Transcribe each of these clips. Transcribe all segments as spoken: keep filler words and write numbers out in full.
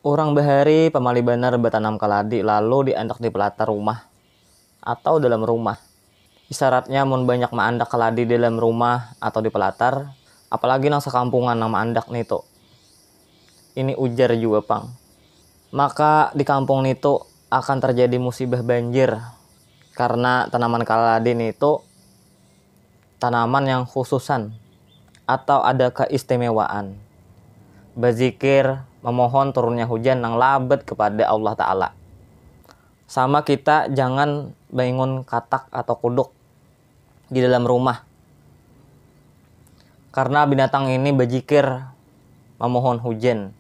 Urang bahari pamali banar batanam kaladi lalu diandak di palatar rumah atau dalam rumah. Isaratnya mun banyak maandak kaladi di dalam rumah atau di palatar, apalagi nang sakampungan nang maandak nitu. Ini ujar jua pang. Maka di kampung nitu akan terjadi musibah banjir karena tanaman kaladi nitu tanaman yang khususan atau ada keistimewaan. Bazikir, memohon turunnya hujan nang labat kepada Allah Ta'ala. Sama kita jangan bangun katak atau kuduk di dalam rumah. Karena binatang ini bajikir memohon hujan.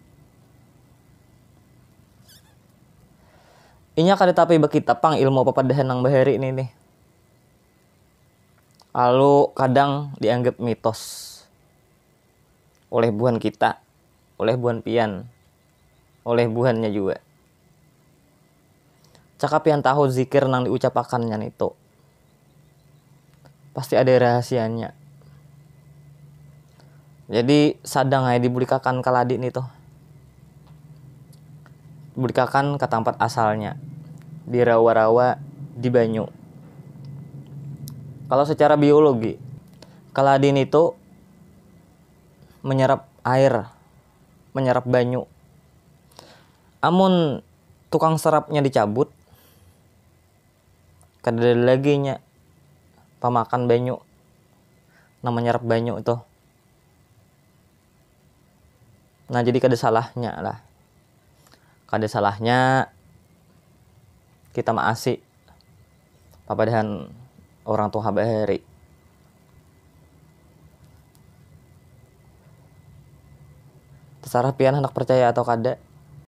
Inya kada tapi bakita pang ilmu papadahan nang bahari ini nih. Lalu kadang dianggap mitos oleh buhan kita, oleh buhan pian, oleh buhannya juga. Caka pian tahu zikir nang diucapakannya nitu. Pasti ada rahasianya. Jadi sadang aja dibulikakan kaladi nitu. Bulikakan ke tempat asalnya. Di rawa-rawa, di banyu. Kalau secara biologi, kaladi nitu menyerap air, menyerap banyu. Amun tukang serapnya dicabut, kada ada lagi nya pamakan banyu nang menyerap banyu itu. Nah, jadi kada salahnya lah. Kada salahnya kita maasi papadahan orang tuha bahari. Terserah pian handak percaya atau kada.